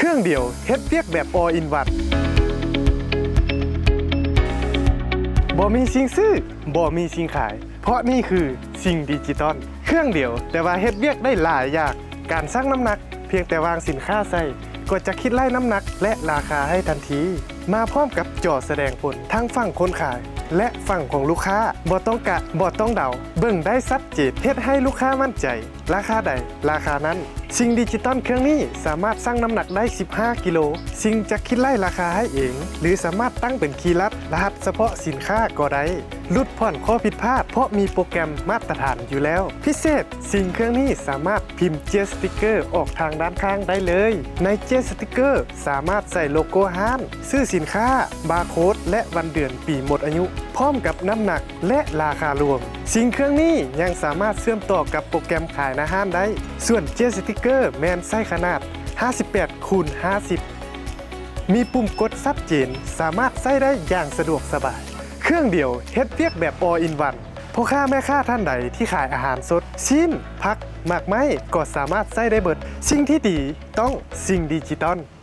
ເຄື່ອງດຽວເຮັດວຽກແບບ all in one ບໍ່ມີສິ່ງຊື້, ບໍ່ມີສິ່ງຂາຍ, ເພາະນີ້ຄືສິ່ງດິຈິຕອນ. ເຄື່ອງດຽວ ແຕ່ວ່າເຮັດວຽກໄດ້ຫຼາຍຢ່າງ. ການຊັ່ງນ້ຳໜັກ, ພຽງແຕ່ວາງສິນຄ້າໃສ່ ກໍຈະຄິດໄລ່ນ້ຳໜັກ ແລະ ລາຄາໃຫ້ທັນທີ. ມາພ້ອມກັບຈໍສະແດງຜົນ ທັງຝັ່ງຄົນຂາຍ ແລະ ຝັ່ງຂອງລູກຄ້າ. ບໍ່ຕ້ອງກະ, ບໍ່ຕ້ອງເດົາ, ເບິ່ງໄດ້ຊັດເຈນ, ເຮັດໃຫ້ລູກຄ້າໝັ້ນໃຈ. ລາຄາໃດ ລາຄານັ້ນ. ຊິງດິຈິຕອນເຄື່ອງນີ້ສາມາດຊັ່ງນ້ຳໜັກໄດ້ສິບຫ້າກິໂລ. ຊິງຈະຄິດໄລ່ລາຄາໃຫ້ເອງ ຫຼື ສາມາດຕັ້ງເປັນຄີລັດ, ລະຫັດສະເພາະສິນຄ້າກໍໄດ້. ຫຼຸດຜ່ອນຂໍ້ຜິດພາດ ເພາະມີໂປຣແກຣມມາດຕະຖານຢູ່ແລ້ວ. ພິເສດ, ຊິງເຄື່ອງນີ້ສາມາດພິມເຈຍສະຕິກເກີອອກທາງດ້ານຂ້າງໄດ້ເລີຍ. ໃນເຈຍສະຕິກເກີສາມາດໃສ່ໂລໂກ້ຮ້ານ, ຊື່ສິນຄ້າ, ບາໂຄດ ແລະ ວັນເດືອນປີໝົດອາຍຸ ພ້ອມກັບນ້ຳໜັກ ແລະ ລາຄາລວມ. ຊິງເຄື່ອງນີ້ຍັງສາມາດເຊື່ອມຕໍ່ກັບໂປຣແກຣມຂາຍໜ້າຮ້ານໄດ້. ສ່ວນເຈຍສະຕິກເກີແມ່ນໃຊ້ຂະໜາດຫ້າສິບແປດຄູນຫ້າສິບ ມີປຸ່ມກົດຊັດເຈນ, ສາມາດໃຊ້ໄດ້ຢ່າງສະດວກສະບາຍ. ເຄື່ອງດຽວເຮັດວຽກແບບ all in one. ພໍ່ຄ້າແມ່ຄ້າທ່ານໃດທີ່ຂາຍອາຫານສົດ, ຊີ້ນ, ຜັກ, ໝາກໄມ້ ກໍສາມາດໃຊ້ໄດ້ເບິດ. ສິ່ງທີ່ດີຕ້ອງຊິງດິຈິຕອນ.